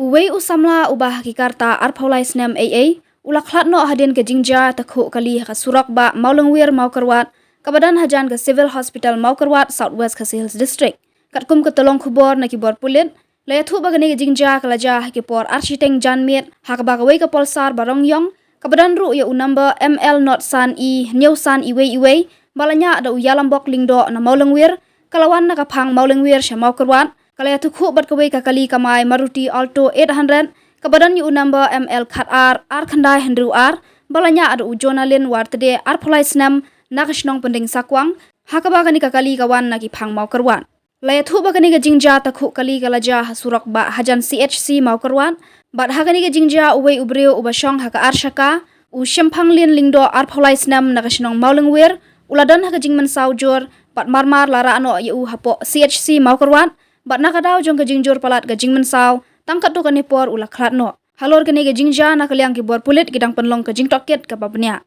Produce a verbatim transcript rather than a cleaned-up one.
Uwei u samla uba ha ki kyrta arphew lai snem eiei u la khlad noh hadien ka jingjia takhuh kali ha ka surok bah Mawlyngwiar Mawkyrwat, kaba don hajan ka Civil Hospital Mawkyrwat, South West Khasi Hills District. Katkum ka tyllong khubor na ki bor pulit, la ïathuh ba kane ka jingjia ka la jia ha ki por ar shiteng janmiet, ha kaba kawei ka Pulsar ba rong ïong, kaba don ruh ïa u number M L not san i hynñiew san iwei iwei, ba la ñiah da u Ïalambok Lyngdoh na Mawlyngwiar, ka la wan na ka phang Mawlyngwiar sha Mawkyrwat, ka la ïathuh khuh bad kawei ka kali kamai Maruti Alto eight hundred, kaba don ïa u number M L khat ar ar khyndai hynriew ar, ba la ñiah da u Jonalyn Wartde arphew lai snem na ka shnong Pyndengsakwang, ha kaba kane ka kali ka wan na ki phang Mawkyrwat. La ïathuh ba kane ka jingjia takhuh kali ka la jia ha surok bah hajan C H C Mawkyrwat, bad ha kane ka jingjia uwei u briew uba shong ha ka ar shaka, u Shemphanglen Lyngdoh arphew lai snem na ka shnong Mawlyngwiar, u la don ha ka jingmynsaw jur, bad marmar la rah noh ïa u hapoh C H C Mawkyrwat, bad na ka daw jong ka jingjur palat ka jingmynsaw, tang katto katne por u la khlad noh. Halor kane ka jingjia na ka liang ki bor pulit ki dang pynlong ka jingtohkit kaba bniah.